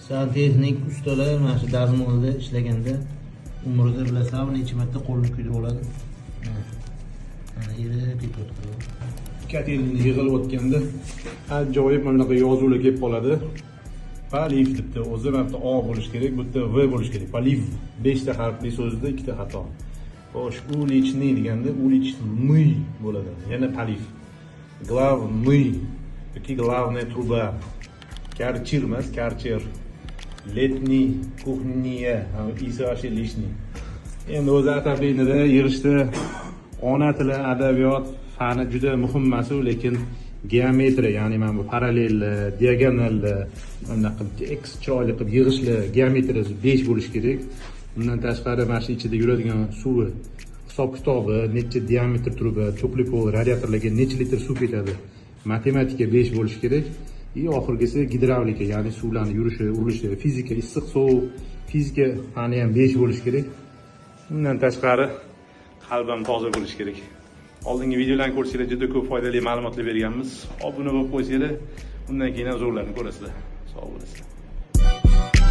Santexnik ustalar mana shu dazmolda ishlaganda umrida bilasizlarmi necha marta qo'lini kuydirib oladi. Mana erib ketyapti. Котельный yig'ilayotganda ajoyib mana bunaqa yozuvlar kelib qoladi. Полив debdi. O'zi mana bu yerda O bo'lishi kerak, bu yerda V bo'lishi kerak. Полив 5 ta harfli so'zda 2 ta xato. Xo'sh, уличный deganda уличный bo'ladi. Yana полив. Главный yoki главная труба. Karchir emas, karcher. Летний кухня, isi вообще лишний. Endi o'zi отопление da yig'ishda ona tili, adabiyot fani juda muhim emas u, lekin geometriya, ya'ni mana bu parallelli, diagonalli, bunaqa qilib x chiroyli qilib yig'ishli geometriyasi 5 bo'lishi kerak. Undan tashqari mana shu ichida yuradigan suvi hisob kitobi, necha diametr truba, теплый pol, radiatorlarga necha litr suv ketadi. Matematika 5 bo'lishi kerak. И oxirgisi gidravlika, ya'ni suvlarni yurishi, urilishi, fizika, issiq, sovuq, fizika fani ham 5 bo'lishi kerak. Undan tashqari qalbim toza bo'lishi kerak. Oldingi videolarni ko'rsanglar juda ko'p foydali ma'lumotlar berganmiz. Obuna bo'lib qo'ysanglar, undan keyin ham zo'rlarni ko'rasizlar. Sog' bo'lasizlar.